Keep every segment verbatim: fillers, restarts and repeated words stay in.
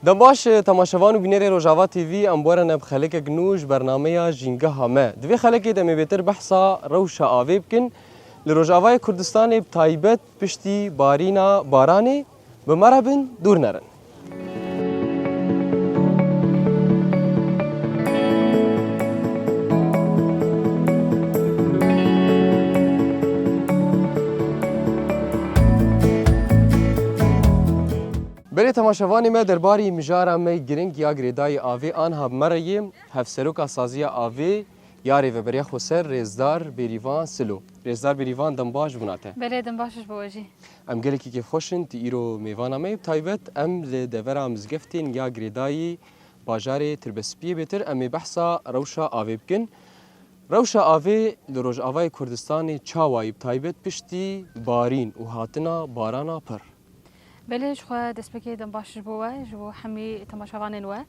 Dem baş, temaşevan û bînerê Rojava T V, em bi we re ne bi xelekek nû ji bernameya Jîngeha me. Di vê xelekê de em ê bêtir behsa rewşa avê bikin. Li Rojavayê Kurdistanê bi taybet piştî barîna baranê bi me re bin, dûr nerin. Belê temaşevanê me, derbarî mijara me girîng ya girêdayî avê anha bi me re yê hevseroka saziya avê ya Rêveberiya Xweser, Rêzdar Bêrîvan Silo. Rêzdar Bêrîvan, dem baş ji bona te. Belê, dem baş ji bo we jî. Em gelekî kêfxweş in, tu îro mêvana me yî. Bi taybet em li devera mizgeftên ya girêdayî bajarê Tirbespiyê bêtir, em ê behsa rewşa avê bikin. Rewşa avê li Rojavayê Kurdistanê çawa yî, bi taybet piştî barîn û hatina barana pir? Belê, ji xwe destpêkê dem baş ji bo we, ji bo hemî temaşevanên we.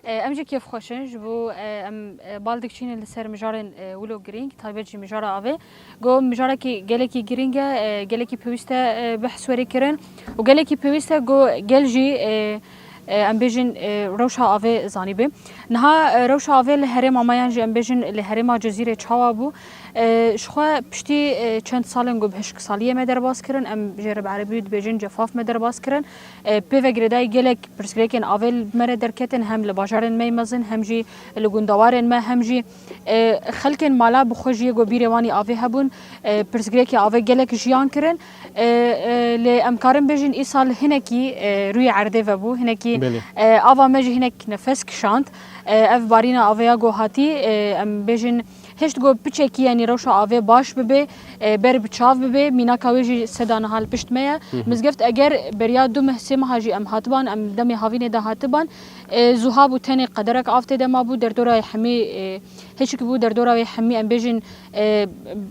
E, em jî kêfxweş in, ji bo, e, em, e, bal dikişînin li ser mijarên, e, wilo girîng, taybet jî mijara avê. Go mijarekî gelekî girîng e, e, gelekî pêwîst e, e, behs werê kirin û gelekî pêwîst e go gel jî, e, e, em bêjin, e, rewşa avê zanîbe. Niha, e, rewşa avê li herêma me yan jî em bêjin li herêma Cizîrê çawa bû? E, ji xwe piştî, e, çend salên ku bi hişksaliyê me derbas kirin, em jê re bi erebî dibêjin cefaf me derbas kirin. E, pê ve girêdayî gelek pirsgirêkên avê li me re derketin, hem li bajarên me yê mezin, hem jî li gundewarên me, hem jî, e, xelkên mala bi xwe jî yê ku bîrê wan î avê hebûn, e, pirsgirêkê avê gelek jiyan kirin. E, e, lê em karin bêjin îsal hinekî, e, rûyê erdê vebû, hinekî, Belê. e, ava me jî hinek nefes kişand. E, ev barîna avê ya ku hatî, e, em bêjin hişt ku piçekî, yanî rewşa avê baş bibe, e, ber bi çav bibe, mînaka wê jî seda niha li pişt me ye. Hı hı. Mizgeft eger beriya du meh, sê meha jî em hatiban, em demê havînê de hatiban, e, zû ha bû tenê qederek av tê de mabû, derdora wê hemî, e, hişk bû, derdora wê hemî em bêjin, e,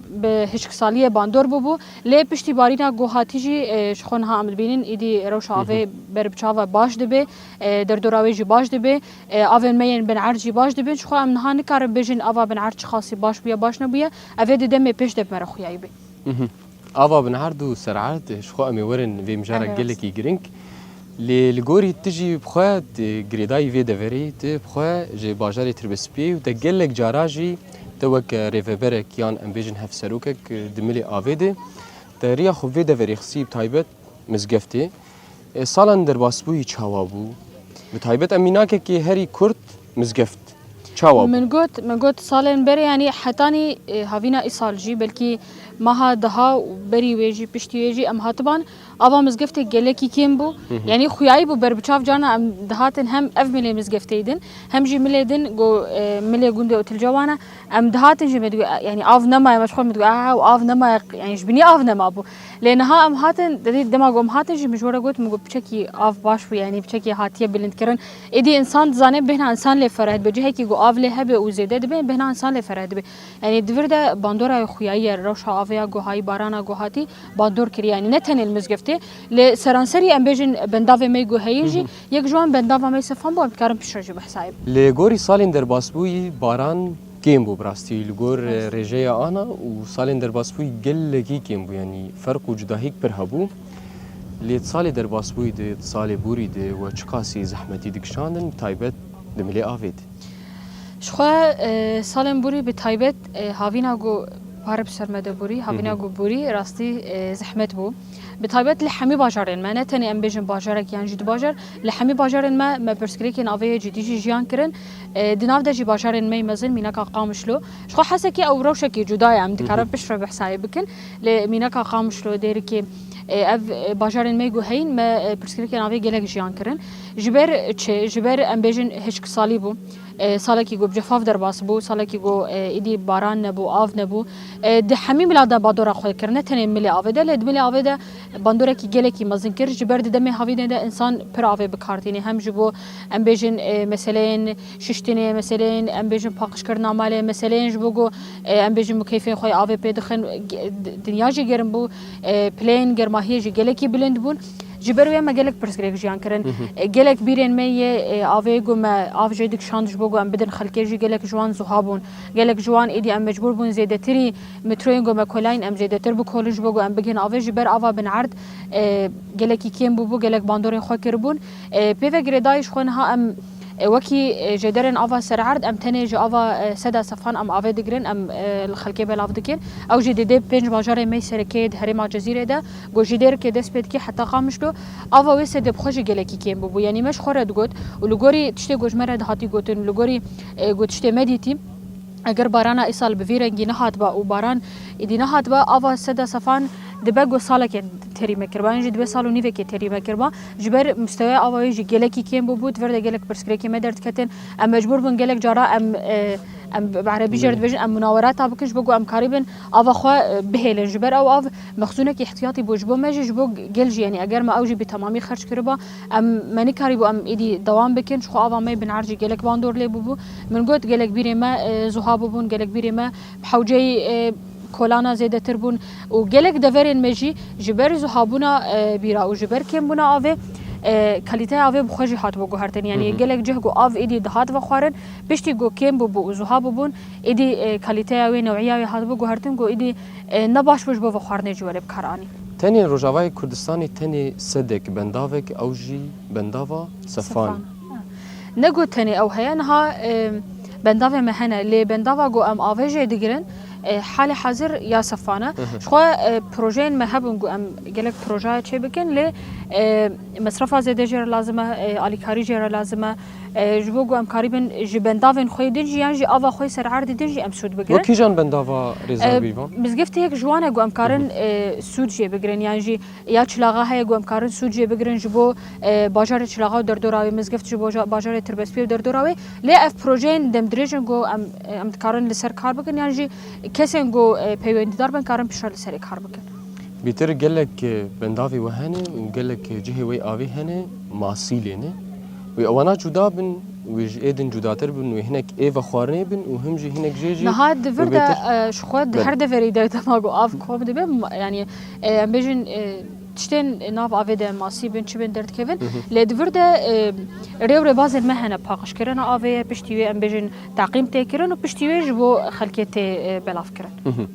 bi hişksaliyê bandor bûbû. Lê piştî barîna ku hatî jî, e, ji xwe niha em dibînin, îdî rewşa Hı hı. avê ber bi çav e baş dibe, e, derdora wê jî baş dibe, e, avên me yên bin erd jî baş dibin. Ji xwe em niha nikarin bêjin ava bin erd çiqasî baş bûye, baş nebûye. Ev ê di demê pêş de bi me re xuyaî be. Mhm. Ava bin erd û ser erd, ji xwe em ê werin vê mijara Evet. gelekî girîng. Lê li gorî tu jî bi xwe, tu girêdayî vê deverê, tu bi xwe ji bajarê Tirbespiyê û te gelek cara jî te wek rêveberek yan em bêjin hevserokek di milê avê de, te riya xwe vê deverê xistî, bi taybet mizgeftê. E, salan derbasbûyî çawa bû? Bi taybet em mînakekê herî kurt, mizgeft. Çawa bû? Min got, min got salên berê, yanî hetanî, e, havîna îsal jî, belkî meha deha û berî wê jî, piştî wê jî em hatiban, ava mizgeftê gelekî kêm bû. Hı hı. Yanî xuyayî bû, berbiçav carna em dihatin hem ev milê mizgeftê din, hem jî milê din, go, e, milê gundê Otilca wan e. Em dihatin jî me digot, yanî av nemaye, me ji xwe me digot, "Aha, ew av nemaye, yanî ji binî av nemabû." Lê niha em hatin, dedî dema ku em hatin jî min ji we re got, min got, "Piçekî av baş bû, yanî piçekî hatiye bilindkirin." Êdî însan dizane bêhna însan lê fereh dibe. Cihekî ku av lê hebe û zêde dibe, bêhna însan lê fereh dibe. Yanî di vir de bandora wê xuyayî ye, rewşa avê ya ku hayî, barana ku hatî, bandor kiriye. Yanî ne tenê li Mizgiftê, li seranserî em bêjin bendavê me ku heyî jî, Hı hı. yek ji wan bendava me Sefan bû, em dikarin piştre jî behsa wê bikin. Li gorî salên derbasbûyî baran kêm bû bi rastî. Li gor, Rast. rêjeya ana û salên derbasbûyî gelekî kêm bû, yanî ferq û cudahîk pir hebû. Lê di salê derbasbûyî de, di salê borî de we çiqasî zehmetî dikişandin, bi taybet di milê avê de? Ji xwe, e, salên borî bi taybet, e, havîna ku pare bi ser me de borî, havîna Hı hı. ku borî rastî, e, zehmet bû. Bi taybet li hemî bajarên me, ne tenê em bêjin bajarek yan jî du bajar, li hemî bajarên me, me pirsgirêkên avê yê cidî jî jiyan kirin. E, di nav de jî bajarên me yê mezin, mînaka Qamişlo. Ji xwe Hesekê ew rewşekî cuda ye, em dikarin Hı hı. piştre behsa wê bikin. Lê mînaka Qamişlo, Dêrikê, e, ev, e, bajarên me yê ku heyîn, me, e, pirsgirêkên avê gelek jiyan kirin. Ji ber çi? Ji ber em bêjin hişksalî bû. E, salekî ku bi cefaf derbas bû, salekî ku, e, êdî baran nebû, av nebû. E, di hemî mila de bandora xwe kir, ne tenê milê avê de, lê di milê avê de bandorekî gelekî mezin kir. Ji ber di demê havînê de însan pir avê bi kar tîne. Hem ji bo, em bêjin, e, meseleyên şiştinê, meseleyên, em bêjin, paqijkirina malê, meseleyên ji bo ku, e, em bêjin, mukeyfên xwe yê avê pê dixin, ge-, d-, dinya jî germ bû, e, pileyên germahiyê jî gelekî bilind bûn. Ji ber wê me gelek pirsgirêk jiyan kirin. E, gelek bîrên me yê, e, avê ku me av jê dikişand ji bo ku em bidin xelkê jî gelek ji wan zuha bûn. Gelek ji wan êdî em mecbûr bûn zêdetirî metroyên ku me kolayîn em zêdetir bikolin ji bo ku em bigihên avê. Ji ber ava bin erd, e, gelekî kêm bûbû, gelek bandorên xwe kiribûn. E, pê ve girêdayî ji xwe niha em, e, wekî, e, jêderên ava ser erd em tenê ji ava, e, Seda Sefan em avê digirin, em, e, li xelkê belav dikin. Ew jî didê pênc bajarê me sereke di herêma Cezîrê de. Ku ji Dêrikê dest pê dike heta Qamişlo, ava wê sedê bi xwe jî gelekî kêm bûbû. Yanî me ji xwe re digot û li gorî tiştê ku ji me re dihatî gotin, li gorî, e, ku tiştê me dîtî, eger barana îsal bi vî rengî nehatiba û baran êdî nehatiba, ava Seda Sefan dibe ku salekê terî me kiriba, yan jî dibe sal û nîvekê terî me kiriba. Ji ber musteweya ava wê jî gelekî kêm bûbû, di vir de gelek pirsgirêkê me derdiketin. Em mecbûr bûn gelek cara em, e, em bi erebî jê re dibêjin, em munawerata bikin ji bo ku em karîbin ava xwe, e, bihêlin. Ji ber ew av mexzûnekî ihtiyatî bû ji bo me jî, ji bo gel jî, yanî eger me ew jî bi temamî xerc kiriba, em, me nikarîbû em êdî dewam bikin. Ji xwe ava me bin erd jî gelek bandor lê bûbû. Min got gelek bîrê me, e, zuha bûbûn, gelek bîrê me bi hewceyî, e, kolana zêdetir bûn û gelek deverên me jî ji ber zuhabûna, e, bîra û ji ber kêmbûna avê, e, kalîteya avê bi xwe jî hatibû guhertin. Yanî gelek cih ku av êdî dihat vexwarin, piştî ku kêm bûbû û zuha bûbûn, êdî, e, kalîteya wê, newîya wê hatibû guhertin ku êdî, e, ne baş bû ji bo vexwarinê jî were bi kar anî. Tenê Rojavayê Kurdistanê tenê sedek bendavek, ew jî bendava Sefan. Sefan. Ne got tenê ew heye, niha, e, bendavê me hene, lê bendava ku em avê jê digirin, e, halê hazir ya Sefan e. Ji xwe, e, projeyên me hebûn ku em gelek projaya çê bikin, lê, e, mesrefa zêde jê re lazim e, e, alîkarî jê re lazim e. E, ji bo ku em karîbin ji bendavên xwe yê din jî yan jî ava xwe yê ser erdê din jî em sûd bigirin. Wek kîjan bendava rêzdar E, bîvan? Mizgiftê yek ji wan e ku em karin, e, sûd jê bigirin, yan jî ya çilaxa heye ku em karin sûd jê bigirin ji bo, e, bajarê çilaxa û derdora wê, mizgift ji bo ja-, bajarê tirbespiyê û derdora wê. Lê ev projeyên demdirêj in ku em, em dikarin li ser kar bikin, yan jî kesên ku, e, peywendîdar bin karin piştre li serê kar bikin. Bêtir gelek, e, bendavê we hene û gelek, e, cihê wê avê hene, masîlê ne. Wê ewana cuda bin, wê ji ê din cudatir bin, wê hinek ê vexwarinê bin û him jî hinek jê jî Niha di vir de, bêtir e, ji xwe di Belê. her deverî de dema ku av kom dibe, ma-, yanî, e, em bêjin, e, tiştên nav avê de masî bin, çi bin derdikevin. Lê di vir de, e, rê û rêbazên me hene, paqijkirina avê ye, piştî wê em bêjin teqîm tê kirin û piştî wê ji bo xelkê tê, e, belav kirin.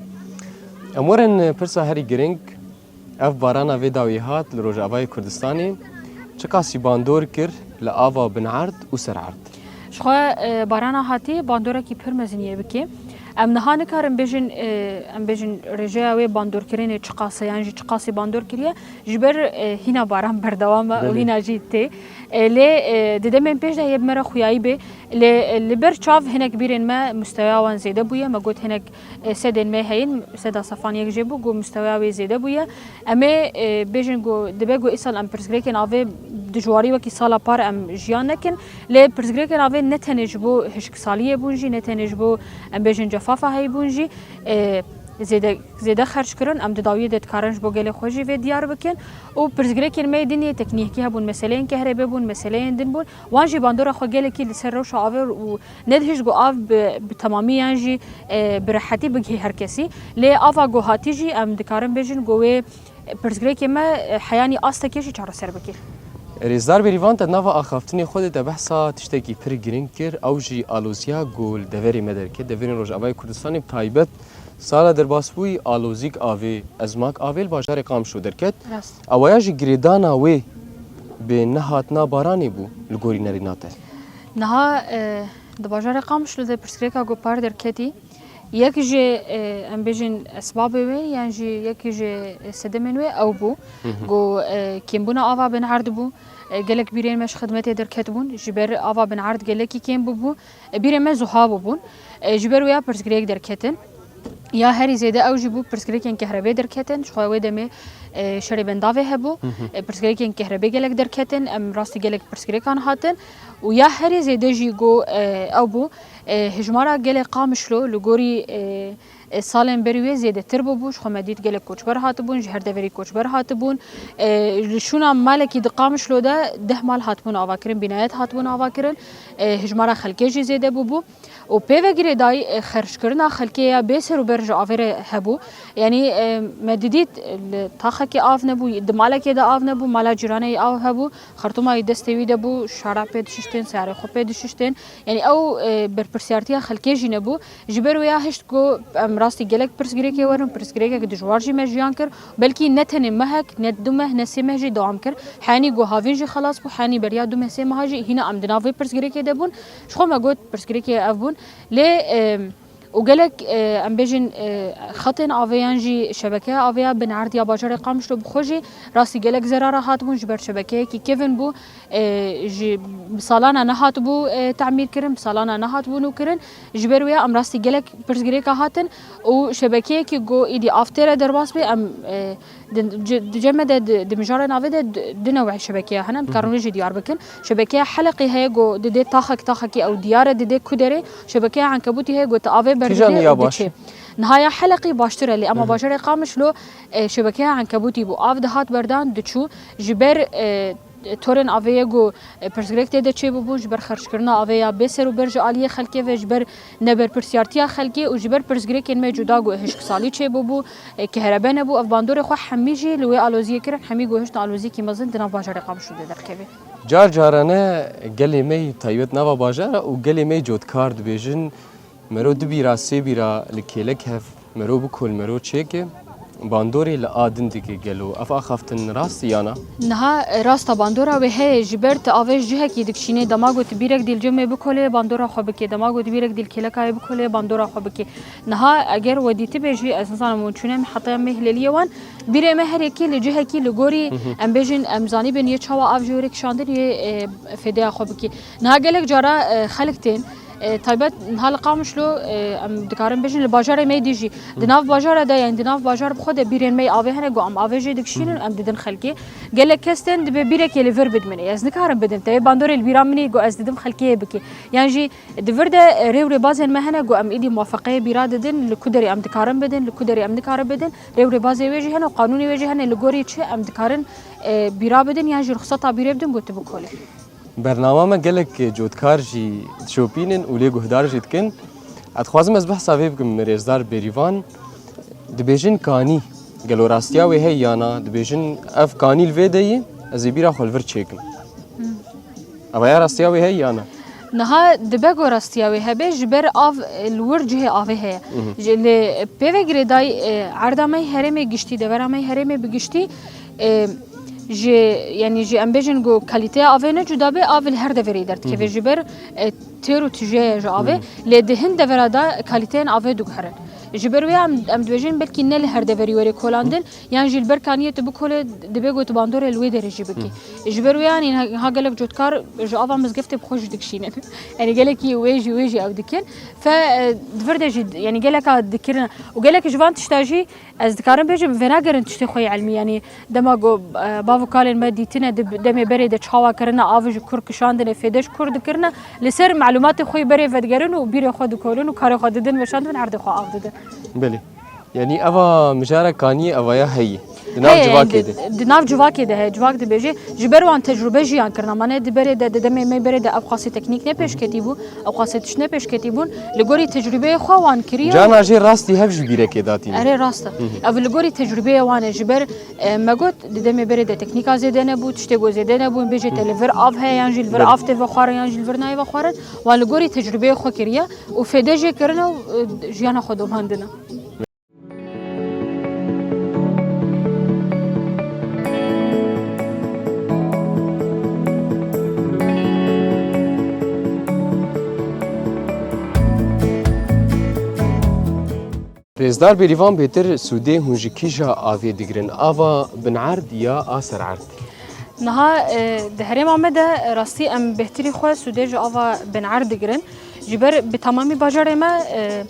Em werin pirsa herî giring, ev barana vê dawî hat li Rojavayê Kurdistanê çiqasî bandor kir li ava bin erd û ser erd? Ji xwe, e, barana hatî bandorekî pir mezin yê bikê. Em niha nikarin bêjin, e, em bêjin rêjeya wê bandorkirinê çiqas e yan jî çiqasî bandor kiriye. Ji ber, e, hîna baran berdewam e û Belê. hîna jî tê. E, lê, e, di demên pêş de yê bi me re xuyayî bê. Lê, e, li ber çav hinek bîrên me musteweya wan zêde bûye. Me got hinek, e, sedên me heyîn, seda Sefan yek jê bû, got musteweya wê zêde bûye. Em ê, e, bêjin ku dibe ku îsal em pirsgirêkên avê dijwarî wekî sala par em jiyan nekin. Lê pirsgirêkên avê ne tenê ji bo hişksaliyê bûn jî, ne tenê ji bo em bêjin cefafa heyî bûn jî, e, zêde, zêde xerc kirin. Em di dawiyê de dikarin ji bo gelê xwe jî vê diyar bikin. Û pirsgirêkên me yê din yê teknîkî hebûn, meseleyên kehrêbê bûn, meseleyên din bûn. Wan jî bandora xwe gelekî li ser rewşa avê û nedihişt ku av bi, bi temamî yan jî, e, bi rehetî bigihê her kesî. Lê ava ku hatî jî em dikarin bêjin ku wê pirsgirêkê me, e, heyanî astekê jî çareser bike. Rêzdar Bêrîvan, te di nava axaftinê xwe de te behsa tiştekî pir giring kir, ew jî aloziya ku li deverê me derket, deverên Rojavayê Kurdistanê bi taybet sala derbasbûyî alozîk avê, ezmak avê li bajarê Qamişlo derket. Rast. Awaya jî girêdana wê bi nehatina baranê bû li gorî nerîna te. Niha, e, di bajarê Qamişlo de pirsgirêka ku par derketî, yek ji, e, em bêjin esbabê wê, yan jî yek ji sedemên wê ew bû. Hı hı. Ku, e, kêmbûna ava bin erd bû. E, gelek bîrên me ji xidmetê derketibûn. Ji ber ava bin erd gelekî kêm bûbû. E, bîrên me zuha bûbûn. E, ji ber wê ya pirsgirêk derketin. Ya herî zêde ew jî bû pirsgirêkên kehrebê derketin. Ji xwe wê demê, e, şerê bendavê hebû. Hı hı. E, pirsgirêkên kehrebê gelek derketin. Em rastî gelek pirsgirêkan hatin. Û ya herî zêde jî ku, e, ew bû, e, hijmara gelê Qamişlo li gorî, e, E, salên berî wê zêdetir bûbû, ji xwe me dît gelek koçber hatibûn, ji her deverî koçber hatibûn. E, li şûna malekî di Qamişlo de deh mal hatibûn avakirin, bînayet hatibûn avakirin. E, hijmara xelkê jî zêde bûbû. Û pê ve girêdayî, e, xerckirina xelkê ya bê ser û ber ji avê re hebû. Yanî, e, me didît, e, li taxekê av nebû, di malekê de av nebû, mala cîranê yî av hebû, xertûma yî destê wî de bû, şara pê dişiştên, seyarê xwe pê dişiştên. Yanî ew, e, berpirsiyartiya xelkê jî nebû. Ji ber wê ya hişt ku em rastî gelek pirsgirêkê werin, pirsgirêkek dijwar jî me jiyan kir. Belkî ne tenê mehek, ne du meh, ne sê meh jî dewam kir. Henî ku havîn jî xelas bû, henî beriya du meh sê meha jî hîna em di nav vê pirsgirêkê de bûn. Ji xwe me got pirsgirêkê ev bûn. Lê, e, û gelek, e, em bêjin, e, xetên avê yan jî şebekeya avê ya binerd ya bajarê Qamişlo bi xwe jî rastî gelek zerara hatibûn ji ber şebekeyekî kevin bû. E, ji bi salana nehatibû, e, temîr kirin, bi salana nehatibû nû kirin. Ji ber wê ya em rastî gelek pirsgirêka hatin û şebekeyekî ku îdî av tê re derbas bê, em, e, di, ci-, di cem me de di, di mijarên avê de di, du newê şebekeya hene, em dikarin wê jî diyar bikin. Şebekeya heleqî heye ku didê taxek taxekî ew diyar e, didê ku derê. Şebekeya enkebûtî heye ku tu avê berdidê û diçê. Niha ya heleqî baştir e, lê ema bajarê Qamişlo, e, şebekeya enkebûtî bû. Av dihat berdan diçû. Ji ber, e, torên avê ye ku, e, pirsgirêk tê de çêbûbûn, ji ber xerckirina avê ya bê ser û ber ji aliyê xelkê ve, ji ber neberpirsiyartiya xelkê û ji ber pirsgirêkên me cuda ku hişksalî çêbûbû, e, kehrebe nebû. Ev bandorê xwe hemî jî li wê aloziyê kirin, hemî ku hiştin aloziyekî mezin di nav bajarê Qamişlo de derkeve. Car carane gelê me yî taybet nava bajara û gelê me yî cotkar dibêjin, mero du bîra, sê bîra li kêlek hev mero bikol, mero çêke, bandorê li a din dike gelo. Ev axaftin rast e ya na? Niha, e, rast e, bandora wê heye, ji ber tu avê ji cihekî dikişînê, dema ku tu bîrek dî li cemê bikolê, bandora xwe bike, dema ku tu bîrek dî li kêlekayê bikolê, bandora xwe bike. Niha eger we dîtibê jî, ez nizanim hûn çûne me heta me hileliyê wan, bîrê me her yekî li cihekî li gorî, em bêjin, em zanîbin yê çawa av ji wê re kişandin, yê, e, fêdeya xwe bikî. Niha gelek cara, e, xelk tên, e, taybet niha li Qamişlo, e, em dikarin bêjin li bajarê me dî jî. Di nav bajara de, yani di nav bajar bi xwe de bîrên me yê avê hene, ku em avê jê dikişînin, em didin xelkê. Gelek kes tên dibê bîrekê li vir bidimîne. Ez nikarim bidim. Te yê bandorê li bîra min î, ku ez didim xelkê yê bikî. Yan jî di vir de, e, rê û rêbazên me hene, ku em îdî muwafeqeyê bîra didin, li ku derê em dikarin bidin, li ku derê em nikarin bidin. Rê û rêbazê wê jî hene û qanûnê wê jî hene, li gorî çi em dikarin, e, bîra bidin, yan jî ruxseta bîrê bidin, ku tu bikolê. Bernama me gelek cotkar jî dişopînin û lê guhdar jî dikin. Ez dixwazim ez behsa vê bikim, rêzdar Bêrîvan. Dibêjin kanî. Gelo rastiya wê heye ya na? Dibêjin ev kanî li vê de ye, ez ê bîra xwe li vir çêkim. Eva ya rastiya wê heye ya na? Niha dibe ku rastiya wê hebe, ji ber av, e, li wir cihê avê heye. Ji, lê pê ve girêdayî, e, erda me herêmê giştî, devera me herêmê bi giştî, e, ji, yanî ji em bêjin ku kalîteya avê ne cuda be, av li her deverê derdikeve. Ji ber, e, têr û tije ye ji avê. Lê di hin devera de kalîteyên avê diguherin. Ji ber wê em, em dibêjin belkî ne li her deverî were kolandin, yan jî li ber kaniyê tu bikole, dibe ku tu bandorê li wê derê jî bikî. Ji ber wê yanî ha, ha gelek cotkar ji ava mizgeftê bi xwe jî dikişînin. Yanî gelekî wê jî, wê jî ew dikin. Fe, e, di vir de jî, yanî geleka dikirin. Û gelek ji van tişta jî ez dikarim bêjim, venagerin tiştê xwe yê ilmî. Yanî dema ku, e, bav û kalên me dîtine di demê berê de çawa kirine, av ji kur kişandine, fêde ji kur dikirine, li ser melûmatê xwe yê berê vedigerin û bîrê xwe dikolin û karê xwe didin, weşandin, erdê xwe av didin. Belê. Yanî eva mijara kaniyê eva ya heyî. Di nav civakê de. Di nav civakê de heye. Civak dibêje, ji ber wan tecrûbe jiyan kirina. Mane di berê de, di demê me berê de ev qasê teknîk ne pêşketî bû, ew qasê tişt ne pêşketî bûn. Li gorî tecrûbeyê xwe wan kiriye. Cana jê rastî hev ji bîrekê datîne. Erê rast e. Ev li gorî tecrûbeyê wan e. Ji ber, e, me got, di demê berê de teknîka zêde nebû, tiştê ku zêde nebû, bêje te li vir av heye, yan jî li vir av tê vexwarin, yan jî li vir nayê vexwarin. Wan li gorî tecrûbeyê xwe kiriye û fêde jê kirine û, e, jiyana xwe domandine. Rêzdar Bêrîvan, bêtir sûdê hûn ji kîja avê digirin? Ava binerd ya a sererd? Niha, e, di herêma me de rastî em bêhtirî xwe sûdê ji ava binerd digirin. Ji ber bi temamî bajarê me, e,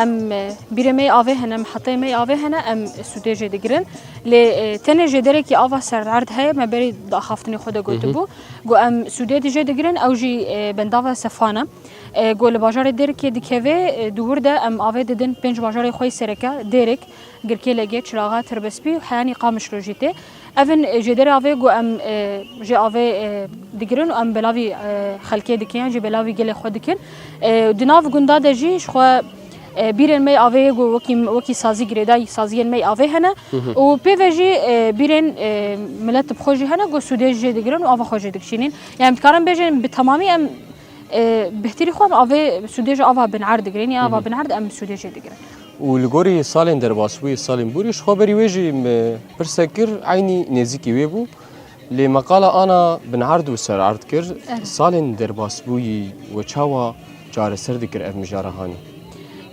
Em, e, bîrê me yê avê hene, em hetayê me yê avê hene, em sûdê jê digirin. Lê, e, tenê jêderekî ava sererd heye, me berî di axaftinê xwe de gotibû. Got em sûdê di jê digirin, ew jî, e, bendava Sefan e. E, got li bajarê Dêrikê dikeve, e, di wir de em avê didin pênc bajarê xwe yê sereke, Dêrik, Girkêlegê, Çiraxa, Tirbespî û heyanî Qamişlo jî tê. Ev in, e, jêderê avê ku em, e, ji avê, e, digirin û em belavî, e, xelkê dikin yan jî belavî gelê xwe dikin. E, di nav gunda de jî ji xwe, e, bîrên me yê avê yê ku wekî, wekî sazî girêdayî saziyên me yê avê hene. Û pê ve jî, e, bîrên, e, milet bi xwe jî hene ku sûdê jê digirin û ava xwe jê dikişînin. Yani em dikarin bêjin bi temamî em, e, bêhtirî xwe em avê sûdê ji ava binerd digirin ya ava binerd em sûdê jê digirin. Û li gorî salên derbasbûyî salên borî, ji xwe berî wê jî me pirsek kir, eynî nêzîkî wê bû. Lê me qala ana binerd û sererd kir, Evet. salên derbasbûyî we çawa çareser dikir ev mijara hanî?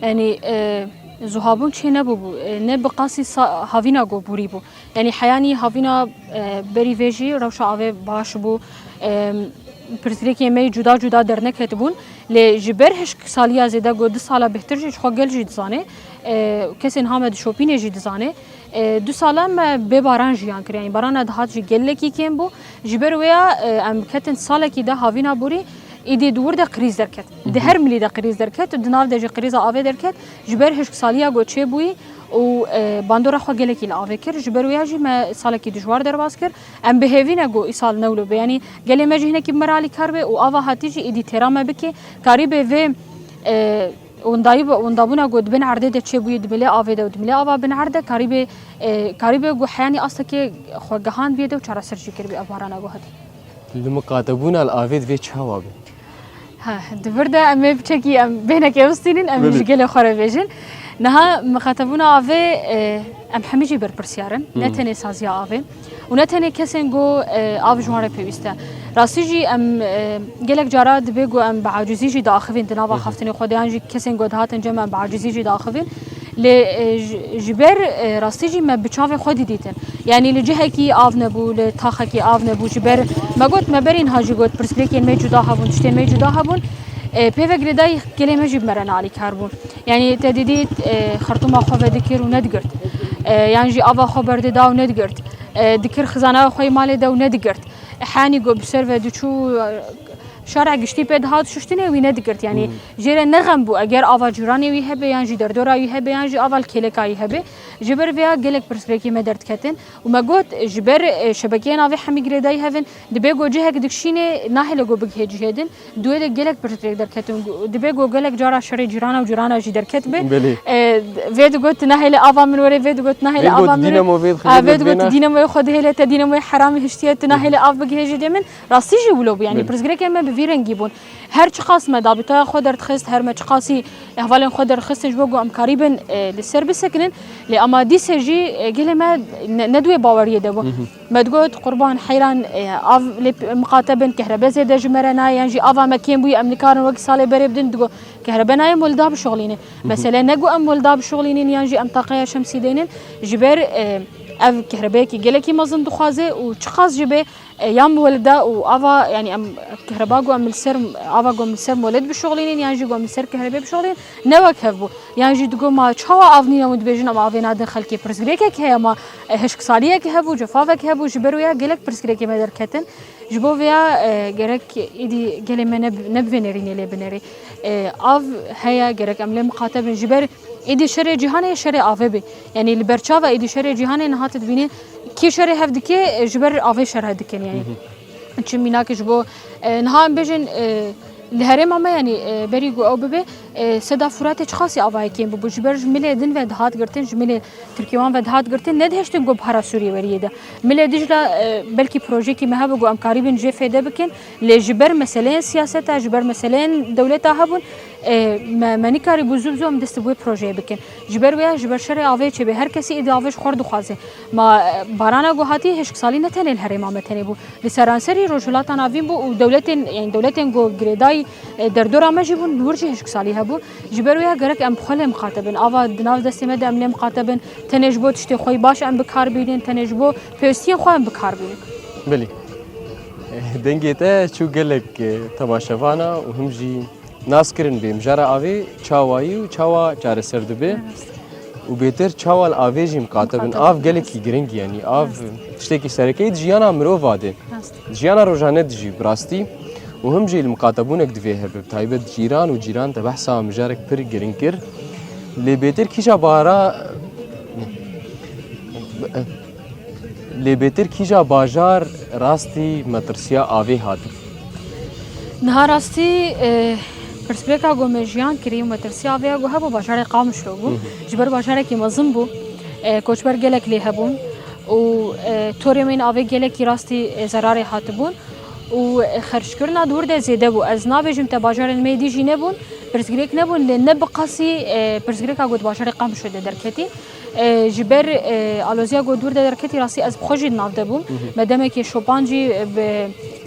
Yanî, e, zuhabûn çê nebûbû, e, ne bi qasî sa-, havîna go borî bû. Yanî heyanî havîna, e, berî vê jî rewşa avê baş bû. E, pirsgirêkê me yê cuda cuda derneketibûn. Lê ji ber hişksaliya zêde ku du sala bêhtir jî ji xwe gel jî dizane, e, kesên ha me dişopîne jî dizane, e, du sala me bê baran jiyan kir. Yanî barana dihat jî gelekî kêm bû. Ji ber wê ya, e, em ketin salekî de havîna borî, îdî di wir de krîz derket. Di her milî de krîz derket û di nav de jî krîza avê derket. Ji ber hişksaliya ku çêbûyî û, e, bandora xwe gelekî li avê kir. Ji ber wê ya jî me salekî dijwar derbas kir. Em bi hêvî ne ku îsal new lo be. Yanî gelê me jî hinekî bi me re alîkar be û ava hatî jî êdî têra me bike. Karîbe vê, e, windayî, windabûna ku di bin erdê de çêbûyî di milê avê de û di milê ava bin erd de karîbe, e, karîbe ku heyanî astekê xwe gihandbîye de û çareser jî kiribî ev barana ku hatî. Li miqatebûna li avê divê çawa be? Ha, di vir de em ê biçekî em bêhnekê bistînin, em Belê. ji gelê xwe re bêjin. Niha miqatebûna avê, e, em hemî jî berpirsiyar in. Ne Hmm. tenê saziya avê û ne tenê kesên ku, e, av ji wan re pêwîst e. Rastî jî em, e, gelek cara dibe ku em bi acizî jî diaxivin di nava Hı hı. xaftinê xwe de yan jî kesên ku dihatin cem em bi acizî jî diaxivin. Lê, e, ji, ji ber, e, rastî jî me bi çavê xwe dî dîtin. Yanî li cihekî av nebû, li taxekî av nebû. Ji ber me got, me berî niha jî got, pirsgirêkên me cuda hebûn, tiştên me cuda hebûn. E, pê ve girêdayî gelê me jî bi me re nealîkar bû. Yanî te didît, e, xertûma xwe vedikir û nedigirt. E, yan jî ava xwe berdida û nedigirt. E, dikir xizana xwe yê malê de û nedigirt. Hanî got bi ser ve diçû, e, şara giştî pê dihat şuştinê wî nedigirt. Yanî Hmm. jê re ne xem bû eger ava cîranê wî hebe yan jî derdora wî hebe yan jî ava li kêleka wî hebe. Ji ber vêya gelek pirsgirêkê me derdiketin û me got ji ber, e, şebekeyên avê hemî girêdayî hev in, dibe ku cihek dikişînê nahêle ku bigihê cihê din. Di wê de gelek pirsgirêk derketin. Dibe ku gelek cara şerê cîrana û cîrana jî derketibe. Belê. E, vê digot tu nahêle ava min were, vê digot tu nahêle Vê got ava min were. dînemo vê dixî, Ha, vê vê digot tu nax- dînemoyê xwe dihêle, te dînemoyê heramê hiştiye, tu nahêle av bigihê jî dê min. Rastî jî wilo bû, yanî Belê. pirsgirêkên me bi vî rengî bûn. Her çiqas me dabîtaya xwe derdixist, her me çiqasî hevalên xwe derdixistin ji bo ku em karîbin, e, li ser bisekinin, lê ema dîse jî, e, gelê me ne, ne di wê baweriyê de bû. Hı hı. Me digot, qurban, heyran, e, av lê p-, miqate bin, kehrebe zêde ji me re nayê, yan jî ava me kêm bûye, em nikarin wekî salê berê bidin, digot, kehrebe nayê, em welida bişuxlînin. Hı hı. Mesele ne ku em welida bişuxlînin, yan jî em taqeya şemsî deynin, ji ber, e, ev kehrebeyekî gelekî mezin dixwaze û çiqas jî bê, e, ya em welida û ava, yanî em kehreba ku em li ser, ava ku em li ser welid bişuxlînin, yan jî ku em li ser kehrebê bişuxlînin, ne wek hev bû. Yan jî digot, ma çawa av nîne hûn dibêjin em avê nadin xelkê? Pirsgirêkek heye, ma, e, hişksaliyek hebû, cefavek hebû, ji ber wê ya gelek pirsgirêkê me derketin. Ji bo vêya, e, gerek êdî gelê me ne bi, ne bi vê nerînê lê binêrî. E, av heye, gerek em lê miqate bin. Ji ber êdî şerê cîhanê şerê avê bê. Yanî li ber çava êdî şerê cîhanê niha tu dibînî kî şerê hev dike, e, ji ber avê şer hev dikin yanî. Hı hı. Çi mînakê ji bo, e, niha em bêjin, e, li herêma me, yanî, e, berî ku ew bibe, e, seda Furatê çiqasî avayê kêm bibû. Ji ber ji milê din ve dihat girtin, ji milê Tirkî wan ve dihat girtin, nedihiştin ku bihara Sûriyê weriyê de. Milê Dicla, e, belkî projeyekî me hebû ku em karîbin jê fêde bikin, lê ji ber meseleyên siyaseta, ji ber meseleyên dewleta hebûn, e, me, me nikarîbû zû bi zû em dest bi wê projeyê bikin. Ji ber wê ya, ji ber şerê avê çêbe, her kesî êdî avê ji xwe re dixwaze. Ma, e, barana ku hatî hişksalî ne tenê li herêma me tenê bû. Li seranserî Rojhilata Navîn bû û dewletên, yanî dewletên ku girêdayî, e, derdora me jî bûn, li wir jî hişksalî hebû. Ji ber wê ya gerek em bi xwe lê miqate bin. Ava di nav destê me de em lê miqate bin. Tenê ji bo tiştê xwe yî baş em bi kar bînin, tenê ji bo pêwistiyên xwe em bi kar bînin. Belê. Dengê te çû gelek, e, temaşevana û him jî Nas kirin bê mijara avê çawa yî û çawa çareser dibe û bêtir çawa li avê jî miqate bin. Miqate bin. Av gelekî giring e, yanî av tiştekî sereke ye di jiyana mirova de. Rast. Di jiyana rojane de jî bi rastî û him jî li miqatebûnek divê hebe, bi taybet cîran û cîran te behsa mijarek pir giring kir. Lê bêtir kîja bara, lê bêtir kîja bajar rastî metirsiya avê hatin? Niha rastî, e, pirsgirêka ku me jiyan kirî û metirsiya avê ya ku hebû bajarê Qamişlo bû. Hı hı. Ji ber bajarekî mezin bû, e, koçber gelek lê hebûn û, e, torê me yên avê gelekî rastî, e, zerarê hatibûn û, e, xerckirina di wir de zêde bû. Ez nabêjim te bajarên me dî jî nebûn, pirsgirêk nebûn, lê ne bi qasî, e, pirsgirêka ku di bajarê Qamişlo de derketî. E, ji ber, e, aloziya ku dûr de derketî rastî ez bi xwe jî di nav de bûm. Hı hı. Me demekê şopan jî bi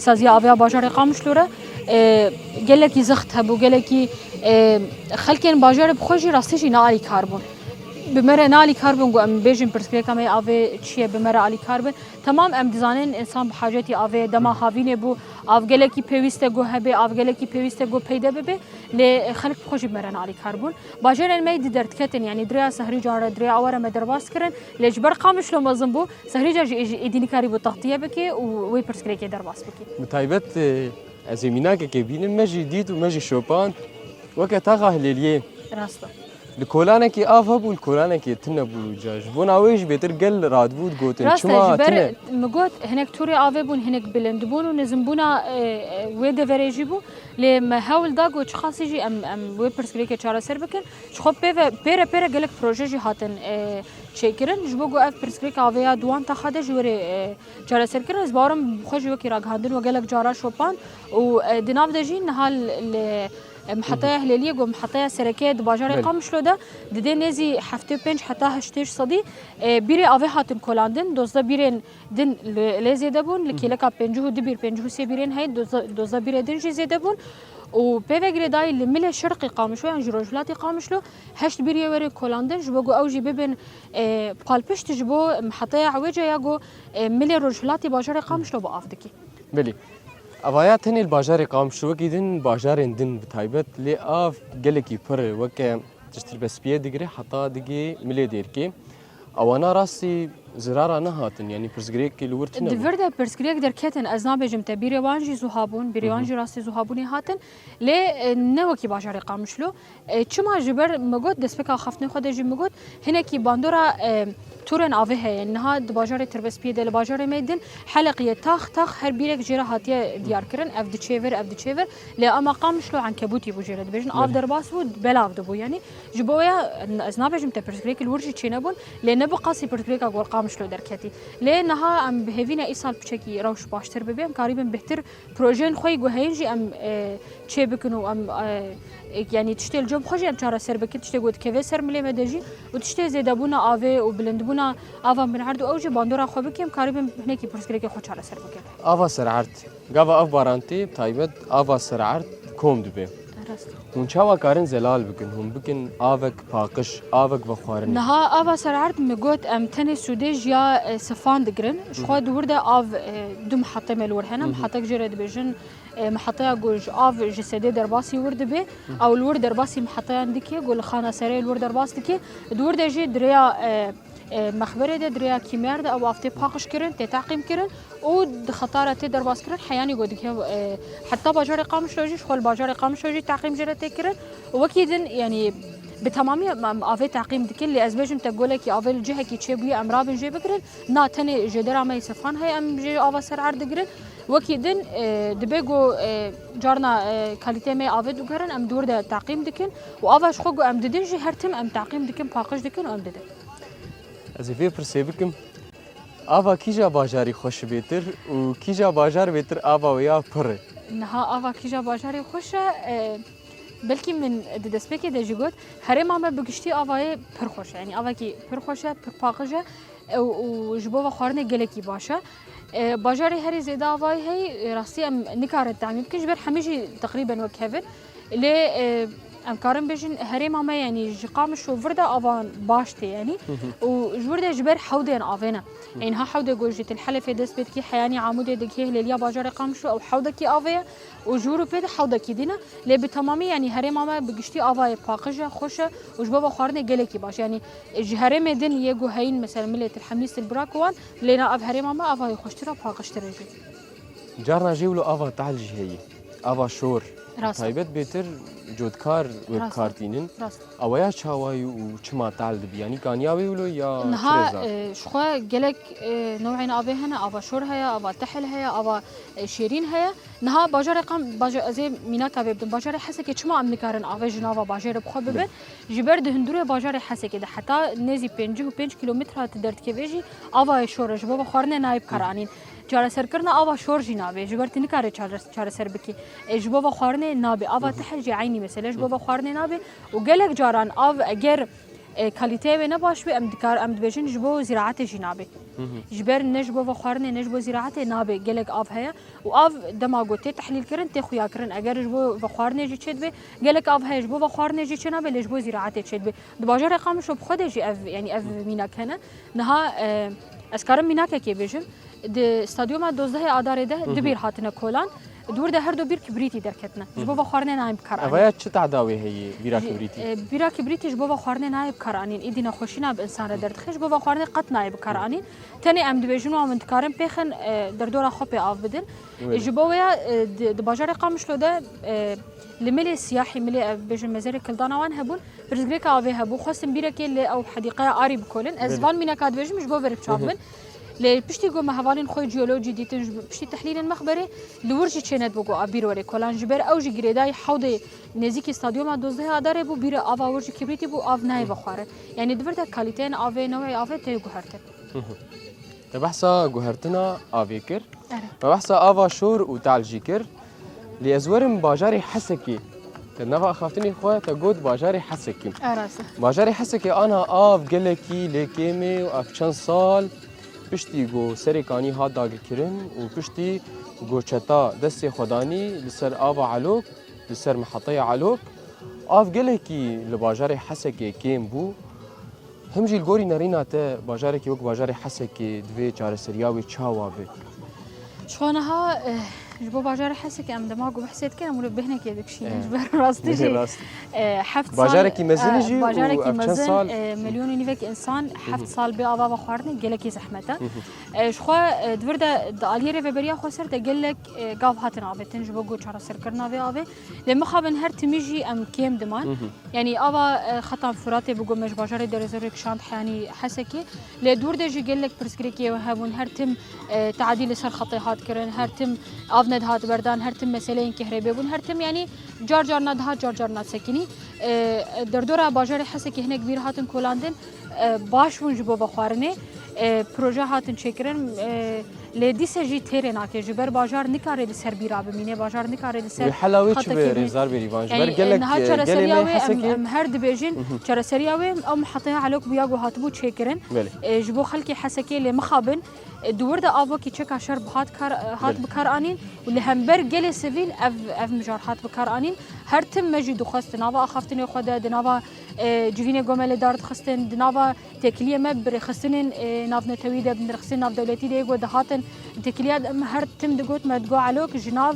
saziya avêya bajarê Qamişlo re, e, gelekî zext hebû, gelekî, e, xelkên bajarê bi xwe jî rastî jî nealîkar bûn. Bi me re nealîkar bûn ku em bêjin pirsgirêka me yê avê çi ye, bi me re alîkar bin. Temam em dizanin însan bi hacetî avê ye, dema havînê bû, av gelekî pêwîst e ku hebe, av gelekî pêwîst e ku peyde bibe, lê xelk bi xwe jî bi me re nealîkar bûn. Bajarên me yê di derdiketin, yanî di rêya Sehrîca re, di rêya awe re me derbas kirin, lê ji ber Qamişlo mezin bû, Sehrîca jî ê-, êdî nikarîbû textiye bike û wê pirsgirêkê derbas bike. Bi taybet, e, ez ê mînakekê bînim, me jî dît û me jî şopand, weke taxa Hilêliyê. Rast e. Li kolanekê av hebû, li kolanekê tune bû, ca ji bona wê jî bêtir gel radibû, digotin, rast e, çima ji ber tune? Min got, hinek torê avê bûn, hinek bilind bûn û nizimbûna, e, e, wê deverê jî bû. Lê me hewl da ku çiqasî jî em, em wê pirsgirêkê çareser bikin. Ji xwe pê ve, pê re pê re gelek proje jî hatin, e, çêkirin. Ji bo ku ev pirsgirêka avê ya di wan taxa de ji wêrê, e, çareser kirin, ez bawerim bi xwe jî wekî ragihandin we gelek cara şopand û, e, di nav de jî niha li, li, e, miheteya Hilêliyê ku miheteya sereke ye di bajarê Qamişlo de, didê nêzî heftê û pênc heta heştê sedî, e, bîrê avê hatin kolandin, dozdeh bîrên din li, lê zêde bûn, li kêleka pêncî û du bîr, pêncî û sê bîrên heyî, dozdeh, dozdeh bîrê din jî zêde bûn û pê ve girêdayî li milê şerqê Qamişlo yan ji rojhilatê Qamişlo heşt bîr yê were kolandin, ji bo ku ew jî bibin, e, palpişt ji bo miheteya ewêce ya ku, e, milê rojhilatê bajarê Qamişlo bi av dikî. Belê. Evaya tenê li bajarê Qamişlo wekî din, bajarên din bi taybet, lê av gelekî pir e, weke tiştir be spiyê digire, heta digê milê dêrkê. Ewana rastî zirara nehatin, yanî pirsgirêkê li wir tune bû. Di vir de pirsgirêk derketin, ez nabêjim te bîrê wan jî zuha bûn, bîrê wan jî rastî zuhabûnê hatin. Lê, e, ne wekî bajarê Qamişlo. E, çima ji ber min got, destpêka xaftinê xwe de jî min got, hinekî bandora, e, torên avê heye. Niha di bajarê Tirbespiyê de, li bajarê me din heleqiyê tax tax her bîrek jê re hatiye diyar kirin. Ev diçê vir, ev diçê vir. Lê ema Qamişlo enkebûtî bû jê re dibêjin. Av derbas bû, belav dibû. Yanî ji bo ya, ez nabêjim te pirsgirêk li wir jî çênebûn, lê ne bi qasî pirsgirêka gor Qamişlo derketî. Lê niha em bi hêvî ne îsal piçekî rewş baştir bibe, em karîbin bêhtir projeyên xwe yî ku heyîn jî em, e, çê bikin û em, e, e, yanî tiştê li cem xwe jî em çareser bikin, tiştê ku dikeve ser milê me de jî û tiştê zêdebûna avê û bilindbûna ava binerd û ew jî bandora xwe bikin, em karîbin hinekî pirsgirêkê xwe çareser bikin. Ava sererd. Gava ev baran tê, bi taybet ava sererd kom dibe. Rast. Hûn çawa karin zelal bikin, hûn bikin avek paqij, avek vexwarinê? Niha ava sererd min got, em tenê sûdê ji ya, e, sifan digirin. Ji xwe di wir de av, e, du mihetê me li wir hene. Mihetek jê re dibêjin, e, miheteya ku ji av ji sedê derbasî wir dibe. Ew li wir derbasî miheteyan dike, ku li xana serê li wir derbas dike. Di wir de jî di rêya, e, e, mexberê de, di rêya kîmyar de ew av tê paqij kirin, tê teqîm kirin û di xeta re tê derbas kirin. Heyanî ku dike, e, heta bajarê Qamişlo jî, ji xwe li bajarê Qamişlo jî teqîm jê re tê kirin. Û wekî din, yanî bi temamî em, em avê teqîm dikin, lê ez bêjim te golekî avê li cihekî çêbûye, em rabin jê bigirin. Na tenê jêdera me yê sifan heye, em jê ava sererd digirin. Wekî din, e, dibe ku, e, carna, e, kalîteyê me yê avê diguherin, em di wir de teqîm dikin û ava ji xwe ku em didin jî her tim em teqîm dikin, paqij dikin û em didin. Ez ê vê pirsê bikim. Ava kîja bajarî xweş e bêtir û kîja bajar bêtir ava wê ya pir e? Niha ava kîja bajarê xweş e, e, belkî min di destpêkê de jî got, herêma me bi giştî avayê pir xweş e. Yanî avakî pir xweş e, pir paqij e, e, û ji bo vexwarinê gelekî baş e. E, bajarê herî zêde avayî heyî, e, rastî em nikarin temîm bikin, ji ber hemî jî teqrîben wek hev in. Lê, e, Em karin bêjin herêma me, yanî ji Qamişlo vir de avan baş tê, yanî û ji wir de ji ber hewdên avê ne. Yanî ha hewdê ku ji Til Helefê dest pê dikî, Heyanî Amûdê digihê, hilêliya bajarê Qamişlo, ew hewdekî avê ye û ji wir û pê de hewdekî dî ne. Lê bi temamî, yanî herêma me bi giştî avayê paqij e, xweş e û ji bo vexwarinê gelekî baş. Yanî ji herêmê din yê ku heyîn, mesela milê Til Hemîs, Til Birak û wan, lê na ev herêma me avayê xweştir e, paqijtir e jî. Carna jê wilo ava tehl jî heye. Ava şor. Rast e. Taybet bêtir cotkar wek Rast e. kar tînin. Rast. Awaya çawa ye û çima tehl dibi? Yanî kaniya wê wilo ya Niha, çi rêza? e, ji xwe gelek, e, newên avê hene. Ava şor heye, ava tehl heye, ava, e, şêrîn heye. Niha bajarê Qam-, baja-, ez ê mînaka vê bidim. Bajarê Hesekê çima em nikarin avê ji nava bajêrê bi xwe bibin? Belê. Ji ber di hundirê bajarê Hesekê de heta nêzî pêncî û pênc kîlometre tu derdikevê jî avayê şor e, ji bo vexwarinê nayê bikaranîn. Çareserkirina ava şor jî nabe, ji ber tu nikare çare-, çareser bikî. E, ji bo vexwarinê nabe. Ava Hı hı. tehl jî eynî mesele, ji bo Hı. vexwarinê nabe. Û gelek caran av eger, e, kalîteya wê ne baş be, em dikar-, em dibêjin ji bo zîraetê jî nabe. Hı hı. Ji ber ne ji bo vexwarinê ne ji bo zîraetê nabe, gelek av heye. Û av dema ku tê tehlîlkirin, tê xuyakirin. Eger ji bo vexwarinê jî çêdibe, gelek av heye ji bo vexwarinê jî çênabe, lê ji bo zîraetê çêdibe. Di bajarê Qamişlo bi xwe de jî ev, yanî ev mînak hene. Niha, e, ez karim mînakekê bêjim. Di stadyuma dozdehê Adarê de Hı hı. du bîr hatine kolan. Di wir de her du bîr kibrîtî derketine. Ji bo Hı hı. vexwarinê nayên bikar anîn. Evaya çi tehda wê heye, bîra Ji-, kibrîtî? e, bîra kibrîtî ji bo vexwarinê nayê bikar anîn. Îdî nexweşîna bi insana derdixe. Ji bo vexwarinê qet nayê bikaranîn. Tenê em dibêjin û em dikarin pêxin, e, derdora xwe pê av bidin. Wele. E, ji bo wê ya, e, di, di bajarê Qamişlo de, e, li milê siyahî, milê, e, bêjin mezerê kildana wan hebûn, pirsgirêka avê hebû. Xwestin bîrekê li ew hedîqeya arî bikolin. Ez Belê. van mînaka dibêjim ji bo verê Hı hı. çav bin. Lê piştî ku me hevalên xwe jeolojî dîtin, ji piştî tehlîlên mexberê, li wir jî çênedibû ku av bîr were kolan. Ji ber ew jî girêdayî hewdê nêzîkî stadyuma dozdehê Adarê bû, bîra ava wir jî kibrîtî bû, av nayê vexwarin. Yanî di vir de kalîteyên avê, newê avê tê guhertin. Hı hı. Te behsa guhertina avê kir. Erê. Me behsa ava şor û tehl jî kir. Lê ez werim bajarê Hesekê. Te nava axaftinê xwe te got bajarê Hesekê. E, rast e. Bajarê Hesekê ana av gelekî lê kêm e û ev çend sal piştî ku serê kanî hat dagirkirin û piştî ku çeta destê xwe danî li ser ava Elok, li ser miheteya Elok, av gelekî li bajarê Hesekê kêm bû. Him jî li gorî nerîna te bajarekî wek bajarê Hesekê divê çareseriya wê çawa be? Ji xwe niha, eh, ji bo bajarê Hesekê em dema ku behsê dikin, em wilo bêhnekê dikişînin. Eh. Ji ber rastî jî, Rast. eh, heft sal, Bajarekî mezin eh, jî û bajarekî ev çend mezin, sal? eh, milyon û nîvek însan Hı hı. heft sal bê ava vexwarinê gelekî zehmet e. Hı hı. Eh, ji xwe, eh, di vir de di aliyê rêveberiya xweser de gelek, eh, gav hatin avêtin ji bo ku çareserkirina vê avê. Lê mixabin her timî jî em kêm diman. Hı hı. Yanî ava, e, xeta Firatê bigo me ji bajarê Derezorê kişand heyanî Hesekê. Lê dûr de jî gelek pirsgirêkê hebûn. Her tim, e, teadî li ser xetê hat kirin, her tim av nedihat berdan, her tim meseleyên kehrebê bûn, her tim yanî car carna dihat, car carna sekinî. E, derdora bajarê Hesekê hinek bîr hatin kolandin, e, baş bûn ji bo vexwarinê. E, proje hatin çêkirin, e, Lê dîse jî têrê nake, ji ber bajar nikare li ser bîra bimîne, bajar nikare li ser Wê hela wê çi xeteke be bimîne. Rêzdar Berîvan? Ji Yanî, ber gelek, niha e, gelê çareseriya me wê em, Hesekê em her dibêjin, Mhm. çareseriya wê ew miheteya Elok bûya ku hatibû çêkirin. Belê. E, ji bo xelkê Hesekê lê mixabin, e, di wir de avokî çeka şer bi hat kar, e, hat Belê. bi kar anîn û li hember gelê sivîl ev, ev mijar hat bi kar anîn. Her tim me jî dixwest di nava axaftinê xwe de, di nava, e, civînê ku me li dar dixistin, di nava Têkiliyê me bi rêxistinên, e, navnetewî de, bi rêxistinên navdewletî de yê ku dihatin têkiliya de, em her tim digot, me digot Elok ji nav,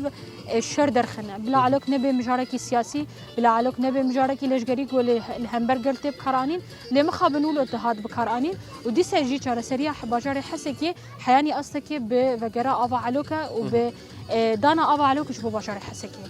e, şer derxine. Bila Elok nebe mijarekî siyasî, bila Elok nebe mijarekî leşgerî ku li, li hember gel tê bikaranîn. Lê mixabin wilo dihat bikaranîn û dîse jî çareseriya he-, bajarê Hesekê heyanî astekê bi vegera ava Elok e û bi, e, dana ava Elok ji bo bajarê Hesekê.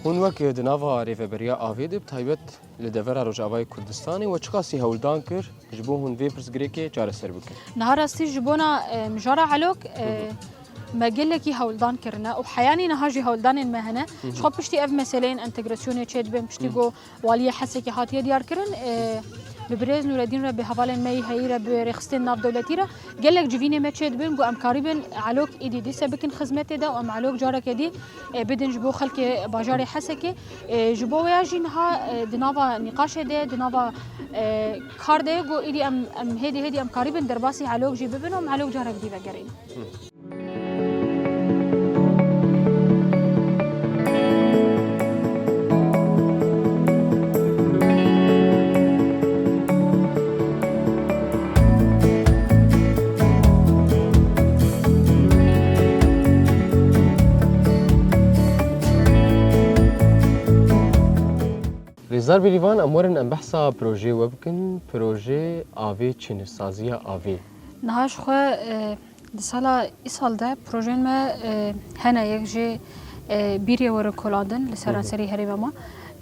Hûn wek di nava rêveberiya avê de bi taybet Li devera Rojavayê Kurdistanê we çiqasî hewldan kir ji bo hûn vê pirsgirêkê çareser bikin? Niha rastî ji bona, e, mijara Elok, e, Hı hı. me gelekî hewldan kirine û heyanî niha jî hewldanên me hene. Hı hı. Ji xwe piştî ev meseleyên entegrasyonê çêdibin, piştî Hı. ku waliyê Hesekê hatiye diyarkirin, e, bi birêz Nûredîn re, bi hevalên me yî heyî re, bi rêxistên navdewletî re gelek civînê me çêdibin ku em karîbin Elok îdî dîse bikin xizmetê de û em Elok careke dî, e, bidin ji bo xelkê bajarê Hesekê. E, ji bo wê ya jî niha, e, di nava nîqaşê de, di nava, e, kar de ye ku îdî em, em hêdî hêdî em karîbin derbasî Elok jî bibin û em Elok carek dî vegerînin. Rêzdar Bêrîvan, em werin em behsa projeyê we bikin. Projê avê çi ne, saziya avê? Niha ji xwe, e, di sala îsal de projeyên me, e, hene, yek jê, e, bîrê werin kolandin li seranserî herêma me,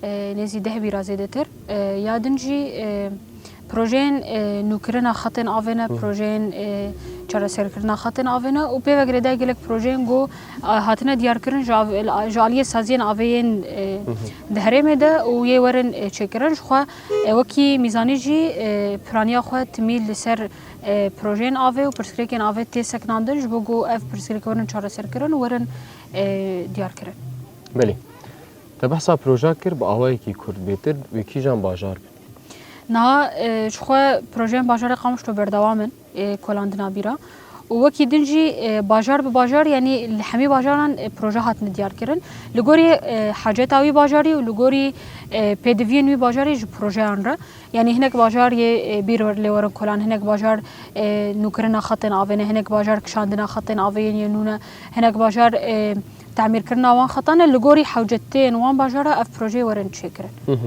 e, nêzî deh bîra zêdetir. E, ya din jî, e, projeyên, e, nûkirina xetên avê ne, projeyên, e, çareserkirina xetên avê ne û pê ve girêdayî gelek projeyên ku, e, hatine diyarkirin ji av-, ji aliyê saziyên avê yên, e, di herêmê de û yê werin, e, çêkirin. Ji xwe, e, wekî mîzanî jî, e, piraniya xwe timî li ser, e, projeyên avê û pirsgirêkên avê tê sekinandin, ji bo ku ev pirsgirêk werin çareserkirin û werin, e, diyarkirin. Belê. Te behsa proja kir bi awayekî kurt, bêtir wê kîjan bajar bin? Niha, e, ji xwe projeyên bajarê Qamişlo berdewam in, e, kolandina bîra. Û wekî din jî, e, bajar bi bajar, yanî li hemî bajaran, e, proje hatine diyarkirin. Li gorî, e, haceta wî bajarî û li gorî, e, pêdiviyên wî bajarî ji projeyan re. Yanî hinek bajar yê, e, bîr lê werin kolan, hinek bajar, e, nûkirina xetên avê ne, hinek bajar kişandina xetên avê yên yê nû ne, hinek bajar, e, temîrkirina wan xetan e. Li gorî hewcetiyên wan bajara ev projeyê werin çêkirin.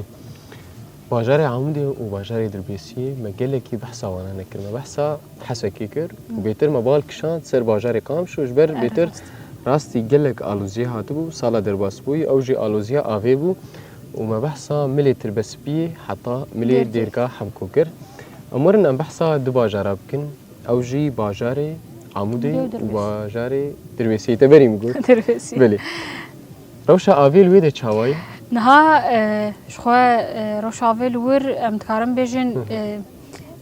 Bajarê Amûdê û bajarê Dirbêsiyê me gelekî behsa wana nekir. Me behsa Hesekê kir û bêtir me bal kişand ser bajarê Qamişlo, ji ber bêtir rastî gelek aloziyê hatibû, sala derbasbûyî, ew jî aloziya avê bû û me behsa milê Tirbespiyê heta milê Dêrgê. Dêrga Hemko kir. Em werin em behsa du bajara bikin, ew jî bajarê Amûdê û bajarê Dirbêsiyê. Te berî min got. Dirbêsiyê. Belê. Rewşa avê li wê de çawa ye? Niha, e, ji xwe, e, rewşa avê li wir em dikarin bêjin, e,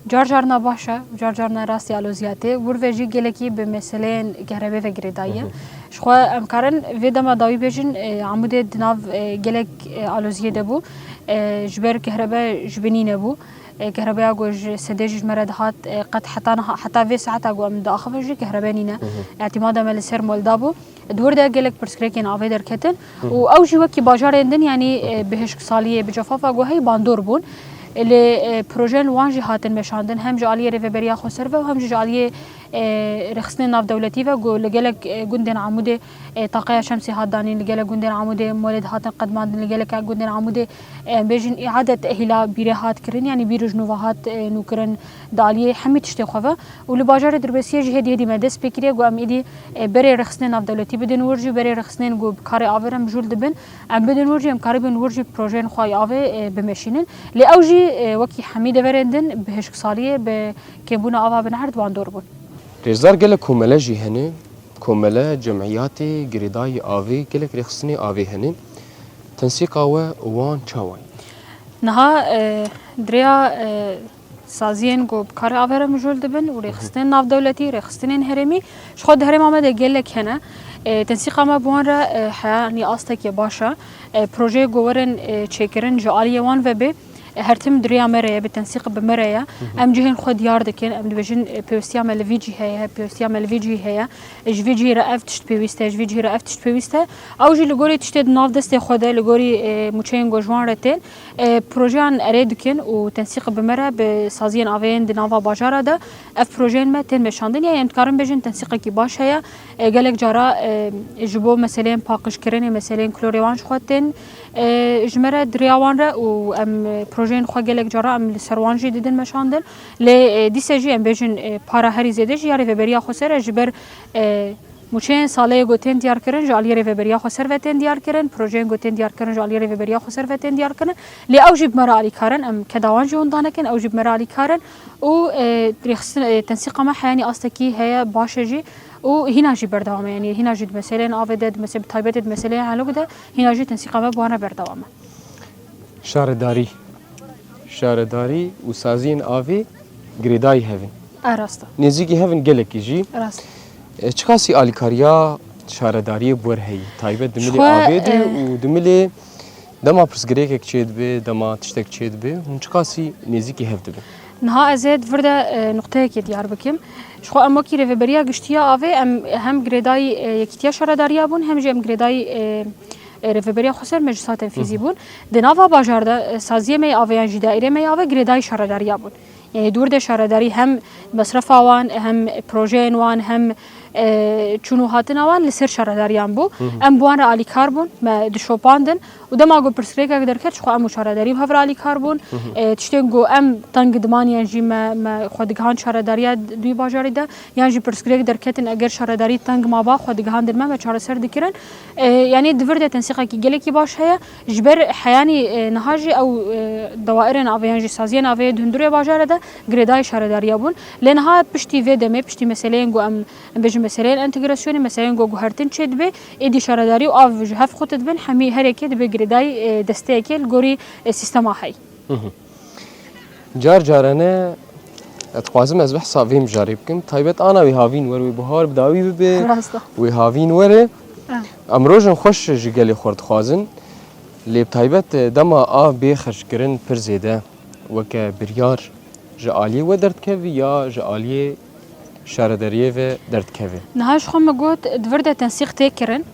car carna baş e, car carna rastî aloziya tê. Wir ve jî gelekî bi meseleyên kehrebê ve girêdayî ye. Ji xwe em karin vê dema dawî bêjin, e, Amûdê di nav, e, gelek, e, aloziyê de bû. E, ji ber kehrebe ji binî nebû. E, kehrebeya ku ji sedê jî ji me re dihat, e, qet heta niha, heta vê saeta ku em diaxivin jî kehrebe nîne. Îtîmada me li ser molda bû. Di wir de gelek pirsgirêkên avê derketin û ew jî wekî bajarên din, yanî, e, bi hişksaliyê, bi cefafa ku heyî bandor bûn. Lê, e, projeyên wan jî hatin meşandin, hem ji aliyê Rêveberiya Xweser ve û hem jî ji aliyê, e, rêxistinên navdewletî ve ku li gelek, e, gundên Amûdê, e, taqeya şemsê hat danîn, li gelek gundên Amûdê molê dihatin qedmandin, li gelek gundên Amûdê, e, em bêjin, îade tehîla bîrê hat kirin, yanî bîr û ji nû ve hat, e, nûkirin di aliyê hemî tiştê xwe ve. Û li bajarê Dirbêsiyê jî hêdî hêdî me dest pê kiriye ku em êdî, e, berê rêxistinên navdewletî bidin wir jî, berê rêxistinên ku bi karê avê re mijûl dibin, em bidin wir jî, em karibin wir jî projeyên xwe yê avê, e, bimeşînin. Lê ew jî, e, wekî hemî deverên din bi hişksaliyê, bi kêmbûna ava binehir di wan dor bûn. Rêzdar, gelek komele jî hene, komele, cemiyatê, girêdayî avê, gelek rêxistinê avê hene. Tensîqa we û wan çawa ye? Niha, e, di rêya, e, saziyên ku bi karê avê re mijûl dibin û rêxistinên navdewletî, rêxistinên herêmî, ji xwe di herêma me de gelek hene. E, tensîqa me bi wan re, e, heya, yanî astekê baş e. E, projeyê ku werin, e, çêkirin ji aliyê wan ve bê, e, her tim di rêya me re ye, bi tensîq bi me re ye. Em cihên xwe diyar dikin, em dibêjin, e, pêwîstiya me li vî cî heye, pêwîstiya me li vî cî heye. E, ji vî cihê re ev tişt pêwîst e, ji vî cihê re ev tişt pêwîst e. Ew jî li gorî tiştê di nav destê xwe de, li gorî, e, mûçeyên ku ji wan re tên, e, projeyan erê dikin û tensîq bi me re, bi saziyên avê yên di nava bajara de ev projeyên me tên meşandin. Ya em dikarin bêjin tensîqekî baş heye. E, gelek cara, e, ji bo meseleyên paqijkirinê, meseleyên klorê wan ji xwe tên, e, ji me re di rêya wan re û em, e, projeyên xwe gelek cara em li ser wan jî didin meşandin. Lê, e, dîse jî em bêjin, e, para herî zêde jî ya Rêveberiya Xweser e, ji ber, e, mûçeyên salê ku tên diyarkirin ji aliyê Rêveberiya Xweser ve tên diyarkirin, projeyên ku tên diyarkirin ji aliyê Rêveberiya Xweser ve tên diyarkirin. Lê ew jî bi me re alîkar in, em keda wan jî winda nekin, ew jî bi me re alîkar in. Û, e, rêxistin, e, tensîqa me heyanî astekî heye, baş e jî û hîna jî berdewam e. Yanî hîna jî di meseleyên avê de, di mese-, bi taybetê di meseleyên helok de hîna jî tensîqa me bi wan re berdewam e. Şaredarî. Şaredarî û saziyên avê girêdayî hev in. E, rast e. Nêzîkî hev in gelekî jî. Rast. E, çiqasî alîkariya şaredariyê bi we re heye? Taybet di milê avê de e, û di milê dema pirsgirêkek çêdibe, dema tiştek çêdibe, hûn çiqasî nêzîkî hev dibin? Niha ez ê di vir de, e, nuqteyekê diyar bikim. Ji xwe em wekî Rêveberiya Giştî ya Avê em hem girêdayî, e, Yekîtiya Şaredariya bûn, hem jî em girêdayî, e, e, Rêveberiya Xweser Meclisa Tenfîzî bûn. Di nava bajar de, e, saziyê me yê avê yan jî daîrê me yê avê girêdayî şaredariya bûn. Yanî di wir de şaredarî hem mesrefa wan, hem projeyên wan, hem, E, çûn û hatina wan li ser şaredariyan bû. Em bi wan re alîkar bûn, me dişopandin û dema ku pirsgirêkek derket, jixwe em û şaredarî bi hev re alîkar bûn. E, tiştên ku em teng diman yan jî me, me xwe digihand şaredariya d-, dûyî bajarî de, yan jî pirsgirêk derketin, eger şaredarî teng maba, xwe digihandin me, me çareser dikirin. E, yanî di vir de tensîqekî gelekî baş heye. Ji ber heyanî, e, niha jî ew, e, dawairên avê yan jî saziyên avê di hundirê bajarê de girêdayî şaredariya bûn. Lê niha piştî vê demê, piştî meseleyên ku em Em bêjin meseleyên entegrasyonê, meseleyên ku guhertin çêdibe, êdî şaredarî û av ji hev xurt dibin, hemî herêkê dibe girêdayî, e, desteyekê li gorî, e, sîstema heyî. Car carane ez dixwazim ez behsa vê mijarê bikim. Taybet ana wî havîn were, wî buhar bi dawî bibe, Rast e. Wî havîn were. Ha. Em rojên xweş ji gelê xwe re dixwazin. Lê bi taybet, e, dema av bê xerckirin pir zêde, weke biryar ji aliyê we derdikeve ya ji aliyê şaredariyê ve derdikeve? Niha ji xwe min got, di vir de tensîq tê kirin,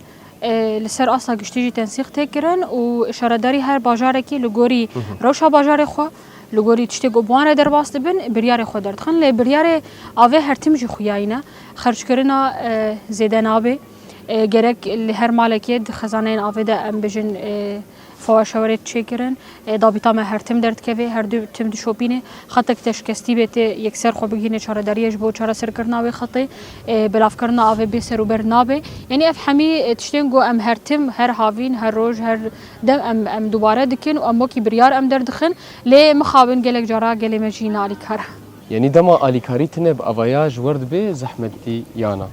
e, li ser asta giştî jî tensîq tê kirin û şaredarî her bajarekî li gorî rewşa bajarê xwe, li gorî tiştê ku bi wan re derbas dibin, biryarê xwe derdixin. Lê biryarê avê her tim jî xuyayî ne. Xerckirina, e, zêde nabe. E, gerek li her malekê di xezaneyên avê de em bêjin, e, Fawa şewerê çêkirin, e, dabîta me her tim derdikeve, her du tim dişopîne. Xetek te şikestî bê tê yekser xwe bigihîne çaredariyê ji bo çareserkirina wê xetê, e, belavkirina avê bê ser û ber nabe. Yanî ev hemî, e, tiştên ku em her tim, her havîn, her roj, her dem em, em dubare dikin û em wekî biryar em derdixin. Lê mixabin gelek cara gelê me jî ne alîkar e. Yanî dema alîkarî tine bi avaya ji we re dibe zehmetî ya na?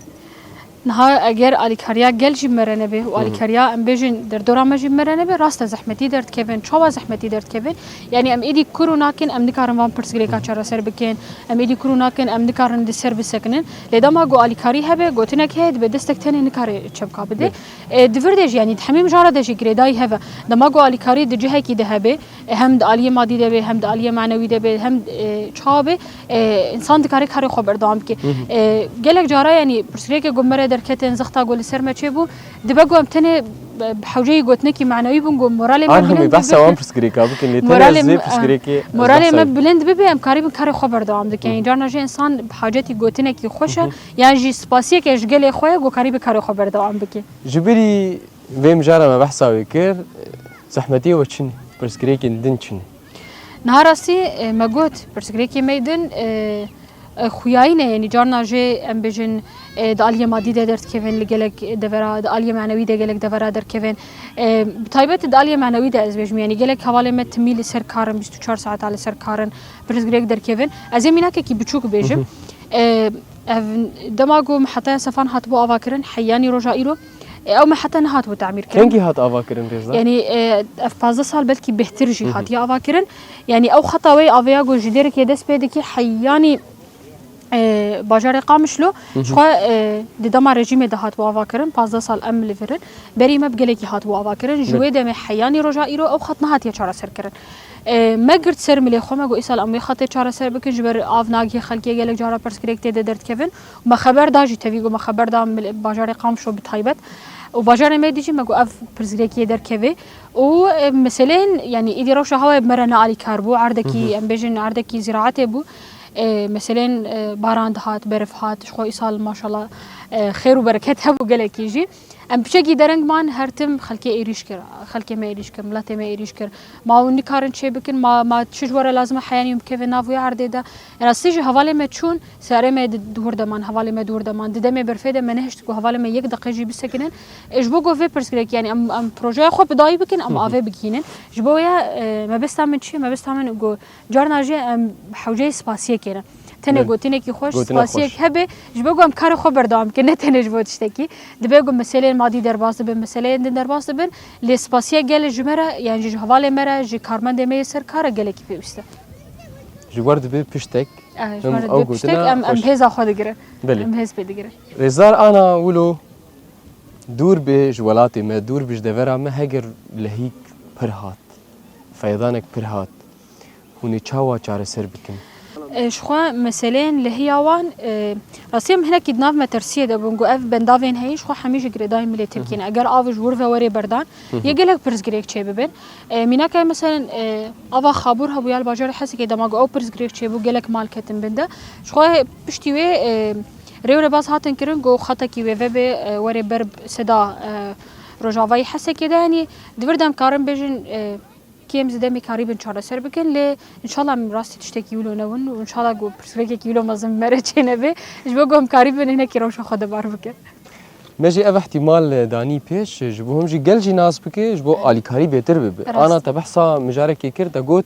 Niha eger alîkariya gel jî bi me re nebe û alîkariya em bêjin derdora me jî bi me re nebe, rast e zehmetî derdikevin. Çawa zehmetî derdikevin? Yanî em êdî kur û nakin em nikarin van pirsgirêka çareser bikin, em êdî kur û nakin em nikarin li ser bisekinin. Lê dema ku alîkarî hebe, gotinek heye dibe destek tenê nikare çepka bide. Belê. E, di vir de jî, yanî di hemî mijara de jî girêdayî heve. Dema ku alîkarî di cihekî de hebe, hem di aliyê madî de be, hem di aliyê manewî de be, hem, e, çawa be, e, însan dikare karê xwe berdewam bike. E, gelek cara, yanî pirsgirêkê ku me re derketin, zexta ku li ser me çêbû, dibe ku em tenê, e, bi hewceyî gotinekî manewî bûn, ku moralê me bilind bibe. An hemî behsa wan pirsgirêka bikin, lê tenê ez vê pirsgirêkê, e, moralê me bilind bibe, em karîbin karê xwe berdewam dikin. Yanî carna jî însan bi hacetî gotinekî xweş e, yan jî spasiyeke ji gelê xwe ye, ku karîbe karê xwe berdewam bike. Ji birî vê mijara me behsa wê kir, zehmetiyê we çi ne? Pirsgirêkên din çi ne? Niha rastî, e, me got, pirsgirêkê me din, e, e, xuyayî ne, yanî carna jê em bêjin, e, di aliyê madî de derdikevin li gelek devera, di aliyê manewî de gelek devera derkevin. E, bi taybet di aliyê manewî de ez bêjim, yanî gelek hevalê me timî li ser kar in, bîst û çar saeta li ser kar in, pirsgirêk derkevin. Ez ê mînakekî biçûk bêjim. E, ev dema ku me heta Sefan hatibû avakirin, heyanî roja îro, e, ew me heta nehatibû tamîr kirin. Kengî hat avakirin Rêzdar? Yanî, e, ev pazdeh sal belkî bêhtir jî hatiye avakirin. Yanî ew xeta wê avêya ku ji Dêrikê dest pê dikî heyanî, e, bajarê Qamişlo, ji xwe, e, di dema rejîmê de hatibû avakirin, pazdeh sal em li vir in. Berî me bi gelekî hatibû avakirin. Ji wê demê heyanî roja îro ew xet nehatiye çareserkirin. E, me girt ser milê xwe, me got, îsal em wê xetê çareser bikin, ji ber av nagihê xelkê, gelek cara pirsgirêk tê de derdikevin. Me xeber da jî, tevî ku me xeber da mil-, bajarê Qamişlo bi taybet. Û bajarê me dî jî me got, ev pirsgirêkiyê derkeve. Û, e, meseleyên, yanî îdî rewşa hewayê bi me re ne alîkar bû. Erdekî, em bêjin erdekî zîraetê bû. E, meseleyên, e, baran dihat, berf hat, ji xwe îsal maşallah, e, xêr û bereket hebû gelekî jî. Em piçekî dereng man, her tim xelkê êrîş kir, xelkê me êrîş kir, miletê me êrîş kir. Ma hûn nikarin çê bikin, ma, ma çi ji we re lazim e heyanî hûn bikeve nav wê erdê de. Rastî jî hevalê me çûn, serê me di, di wir de man, hevalê me di wir de man. Di demê berfê de me nehişt ku hevalê me yek deqe jî bisekinin. E, ji bo ku vê pirsgirêkî, yanî em, em projeya xwe bi dawî bikin, em avê bigihînin. Ji bo ya, e, mebesta min çi ye? Mebesta min ku carna jî em hewceyê spasiyekê ne. Tenê gotinekî xweş, spasiyek hebe, ji bo ku em karê xwe berdewam bikin, ne tenê ji bo tiştekî. Dibe ku meseleyên madî derbas dibin, meseleyên din derbas dibin, lê spasiya gelê ji me re, yan jî ji hevalê me re, ji karmendê me yê ser kar re gelekî pêwîst e. Ji we re dibe piştek. E, ji we re dibe piştek, em, em hêza xwe digirin. Belê. Em hêz pê digirin. Rêzdar ana wilo dûr be ji welatê me, dûr be ji devera me, heger lehîk pir hat, feyedanek pir hat. Hûn ê çawa çareser bikin? E, ji xwe meseleyên lehiya wan, e, rastî em hinekî di nav metirsiyê de bûn, ku ev bendavên heyî ji xwe hemî ji girêdayî milê Tirkiyê ne. Eger av ji wir ve were berdan, yê gelek pirsgirêk çêbibin. E, mînaka mesela, e, ava Xabûr hebûya li bajarê Hesekê dema ku ew pirsgirêk çêbû, gelek mal ketin bin de. Ji xwe piştî wê, e, Rê û rebaz hatin kirin ku xetekî wê vebe, e, were ber seda, e, rojavayî Hesekê de, yanî di vir de em karin bêjin, e, kêm zî demê karîbin çareser bikin, lê înşallah em rastî tiştekî wilo nebin û înşallah ku pirsgirêkekî wilo mezin bi me re çênebe, ji bo ku em karîbin hinekî rewşa xwe debar bikin. Me jî ev ihtimal danî pêş, ji bo him jî gel jî nas bike, ji bo alîkarî bêtir bibe. Rast. Ana te behsa mijarekê kir, te got,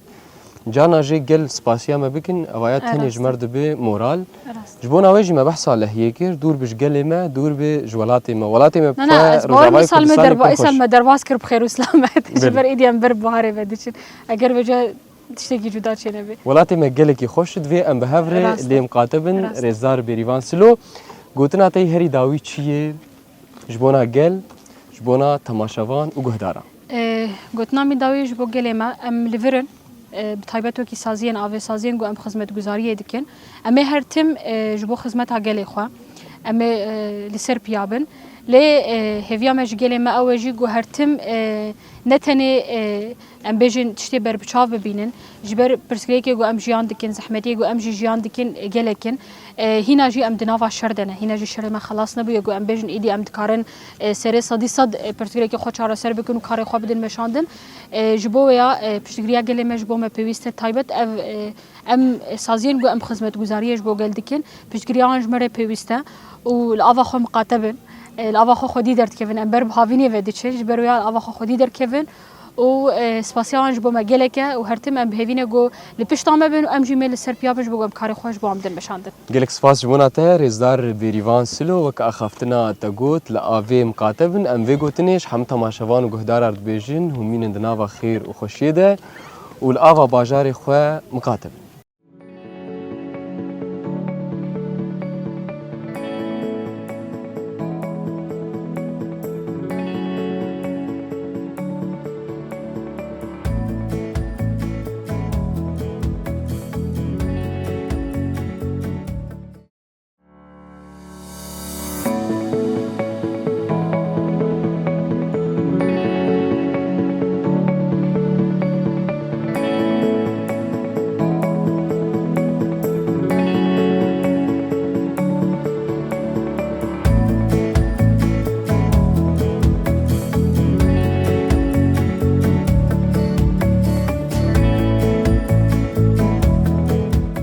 carna jê gel spasiya me bikin, evaya tenê ji me re dibe moral. Rast. Ji bona wê jî me behsa Lehiyê kir, dûr bi ji gelê me, dûr bi ji welatê me. Welatê me bi xwe Rojavayê Kurdistanê pir xweş. Îsal me derbas kir bi xêr û selamet. Ji ber êdî em ber biharê ve diçin. Eger vêca tiştekî cuda çênebe. Welatê me gelekî xweş e, divê em bi hev re lê miqate bin. Rast. Rêzdar Bêrîvan Silo, gotina te yî herî dawî çi ye ji bona gel, ji bona temaşevan û guhdaran? E, gotina min dawî ji bo gelê me, em li vir in, e, bi taybet wekî saziyên avê, saziyên ku em xizmetguzariyê dikin. Em ê her tim, e, ji bo xizmeta gelê xwe, em ê, e, li ser piya bin. Lê, e, hêviya me ji gelê me ew e jî ku her tim, e, ne tenê, e, em bêjin tiştê berbiçav bibînin, ji ber pirsgirêkê ku em jiyan dikin, zehmetiyê ku em jî jiyan dikin, e, gelek in. E, hîna jî em di nava şer de ne. Hîna jî şerê me xelas nebûye ku em bêjin îdî em dikarin, e, serê sedî sed, e, pirsgirêkê xwe çareser bikin û karê xwe bidin meşandin. E, ji bo wê ya, e, piştgiriya gelê me ji bo me pêwîst e. Taybet ev, e, em saziyên ku em xizmetguzariyê ji bo gel dikin, piştgiriya wan ji me re pêwîst e û li ava xwe miqate bin. E, li ava xwe xwedî derdikevin. Em ber bi havînê ve diçin. Ji ber wê ya li ava xwe xwedî derkevin. Û, e, spasiya wan ji bo me gelek e û her tim em bi hêvî ne ku li pişta me bin û em jî mê li ser piya bin ji bo ku em karê xwe ji bo wan bidin meşandin. Gelek spas ji bona te, Rêzdar Bêrîvan Silo, wek axaftina te got, li avê miqate bin, em vê gotinê ji hemû temaşevan û guhdaran re dibêjin, hûn mînin di nava xêr û xweşiyê de û li ava bajarê xwe miqate bin.